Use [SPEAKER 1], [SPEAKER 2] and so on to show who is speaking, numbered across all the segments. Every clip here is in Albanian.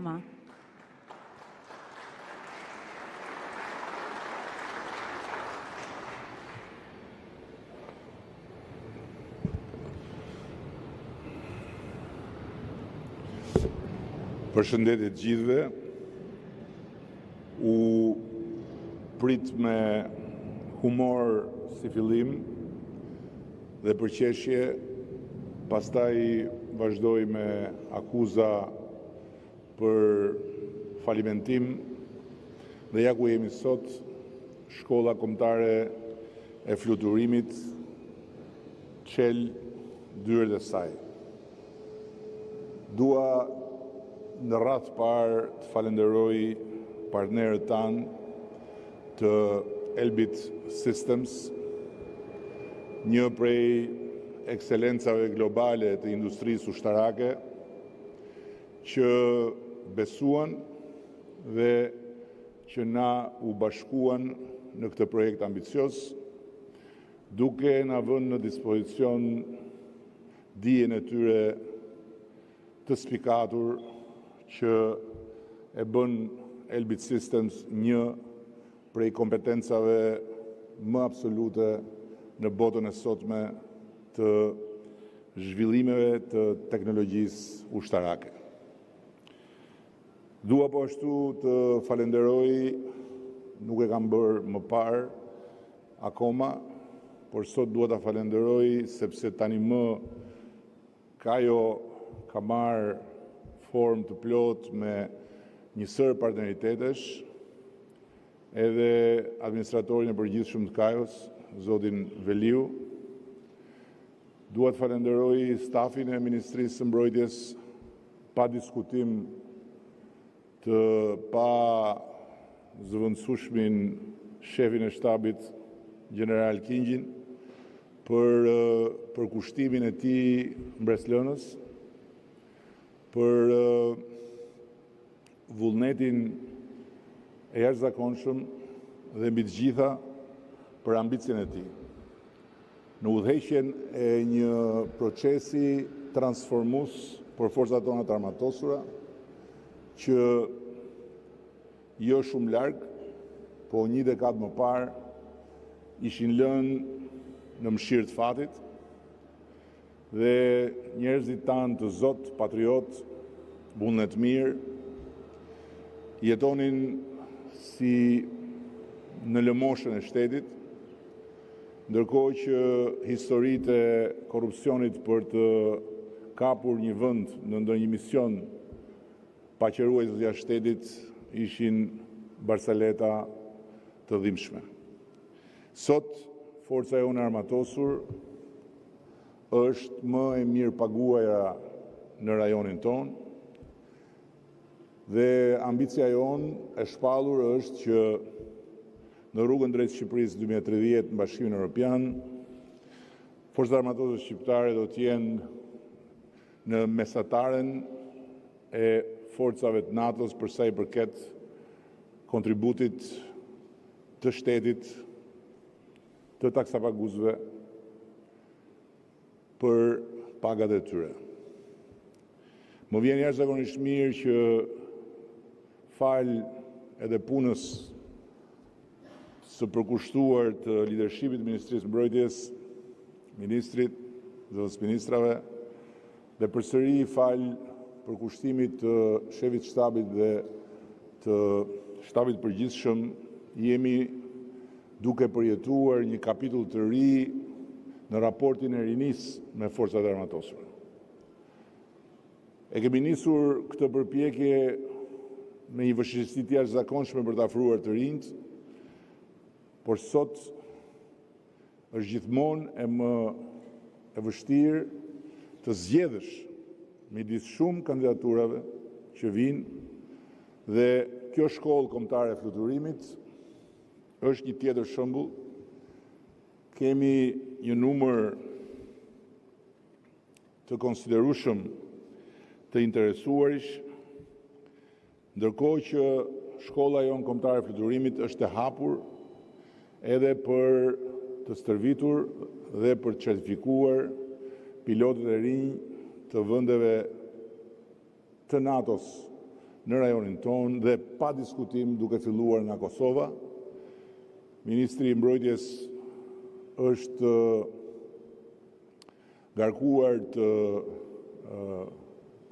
[SPEAKER 1] Rama.
[SPEAKER 2] Përshëndetje të gjithëve. U prit me humor si fillim dhe përqeshje, pastaj vazhdoi me akuza për falimentim dhe ja ku jemi sot, Shkolla Kombëtare e Fluturimit çel dyert e saj. Dua në radhë të parë të falenderoj partnerët tanë të Elbit Systems, një prej ekselencave globale të industrisë ushtarake, që besuan dhe që na u bashkuan në këtë projekt ambicioz, duke na vënë në dispozicion dijen e tyre të spikatur që e bën Elbit Systems një prej kompetencave më absolute në botën e sotme të zhvillimeve të teknologjisë ushtarake. Dua po ashtu të falenderoj, nuk e kam bërë më parë akoma, por sot dua ta falenderoj sepse tani më KAJO ka marrë formë të plotë me një sërë partneritetesh, edhe administratorin e përgjithshëm të KAJO-s, zotin Veliu. Dua të falenderoj stafin e Ministrisë së Mbrojtjes, pa diskutim të pazëvendësueshmin shefin e shtabit, Gjeneral Kingjin, për përkushtimin e tij mbresëlënës, për vullnetin e jashtëzakonshëm dhe mbi të gjitha për ambicien e tij. Në udhëheqjen e një procesi transformues për forcat tona të armatosura, që jo shumë larg, po një dekadë më parë, ishin lënë në mëshirë të fatit dhe njerëzit tanë të zot, patriot, vullnetmirë, jetonin si në lëmoshën e shtetit, ndërkohë që historitë e korrupsionit për të kapur një vend në ndonjë mision paqeruajtës jashtë shtetit ishin barsaleta të dhimbshme. Sot, forca jonë e armatosur është më e mirë paguara në rajonin tonë dhe ambicia jonë e shpallur është që në rrugën drejt Shqipërisë 2030 në Bashkimin Evropian, Forcat e Armatosura Shqiptare do të jenë në mesataren e forcave të NATO-s për sa i përket kontributit të shtetit, të taksapaguesve për pagat e tyre. Më vjen jashtëzakonisht mirë që fal edhe punës së përkushtuar të leadershipit të Ministrisë së Mbrojtjes, ministrit, zëvendësministrave, dhe përsëri fal përkushtimit të shefit të shtabit dhe të shtabit të përgjithshëm, jemi duke përjetuar një kapitull të ri në raportin e rinisë me forcat e armatosura. E kemi nisur këtë përpjekje me një vështirësi të jashtëzakonshme për të afruar të rinjt, por sot është gjithmonë e më e vështirë të zgjedhësh midis shumë kandidaturave që vijnë dhe kjo shkollë kombëtare e fluturimit është një tjetër shembull. Kemi një numër të konsiderueshëm të interesuarish, ndërkohë që shkolla jonë kombëtare e fluturimit është e hapur edhe për të stërvitur dhe për të certifikuar pilotët e rinj të vendeve të NATO-s. në rajonin tonë dhe pa diskutim duke filluar nga Kosova. Ministri i Mbrojtjes është ngarkuar të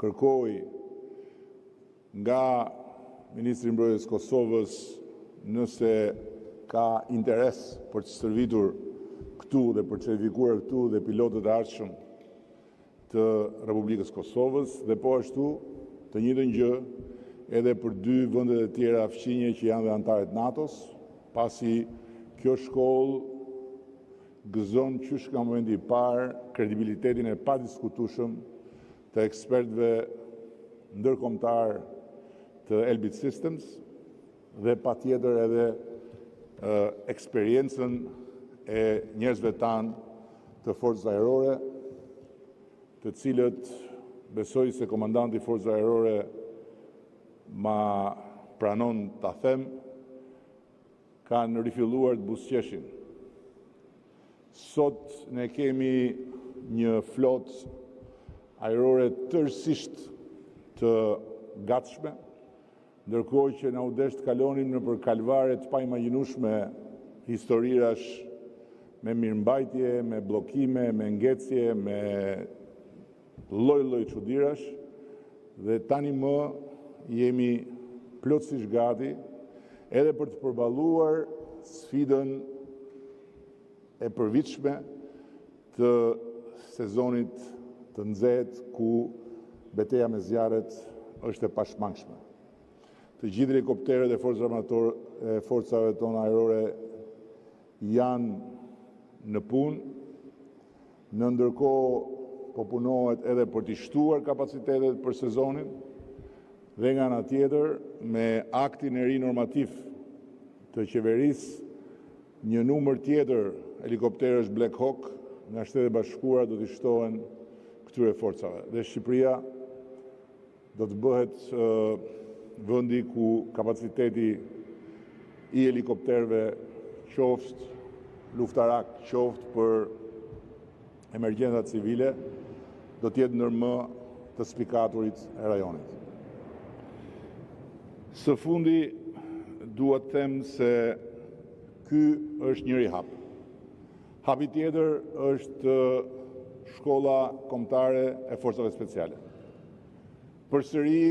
[SPEAKER 2] kërkojë nga Ministri i Mbrojtjes së Kosovës nëse ka interes për të stërvitur këtu dhe për të certifikuar këtu dhe pilotët e ardhshëm të Republikës së Kosovës dhe po ashtu të njëjtën gjë edhe për dy vendet e tjera fqinje që janë dhe anëtare të NATO-s, pasi kjo shkollë gëzon qysh nga momenti i parë kredibilitetin e padiskutueshëm të ekspertëve ndërkombëtarë të Elbit Systems dhe patjetër edhe eksperiencën e njerëzve tanë të Forcës Ajrore, të cilët besoj se komandanti i Forcës Ajrore ma pranon ta them, kanë rifilluar të buzëqeshin. Sot ne kemi një flotë ajrore tërësisht të gatshme, ndërkohë që na u desh të kalonim nëpër kalvare të paimagjinueshme historirash me mirëmbajtje, me bllokime, me ngecje, me lloj-lloj çudirash dhe tani më jemi plotësisht gati edhe për të përballuar sfidën e përvitshme të sezonit të nxehtë ku beteja me zjarret është e pashmangshme. Të gjithë helikopterët e forcave armatore e forcave tona ajrore janë në punë. Në ndërkohë po punohet edhe për t'i shtuar kapacitetet për sezonin dhe nga ana tjetër me aktin e ri normativ të qeverisë një numër tjetër helikopterësh Black Hawk nga Shtetet e Bashkuara do t'i shtohen këtyre forcave dhe Shqipëria do të bëhet vendi ku kapaciteti i helikopterëve qoftë luftarak, qoftë për emergjencat civile, do të jetë ndër më të spikaturit e rajonit. Së fundi, dua të them se ky është njëri hap. Hapi tjetër është Shkolla Kombëtare e Forcave Speciale. Përsëri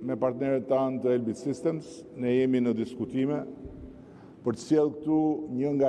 [SPEAKER 2] me partnerët tanë të Elbit Systems, ne jemi në diskutime për të sjellë këtu një nga.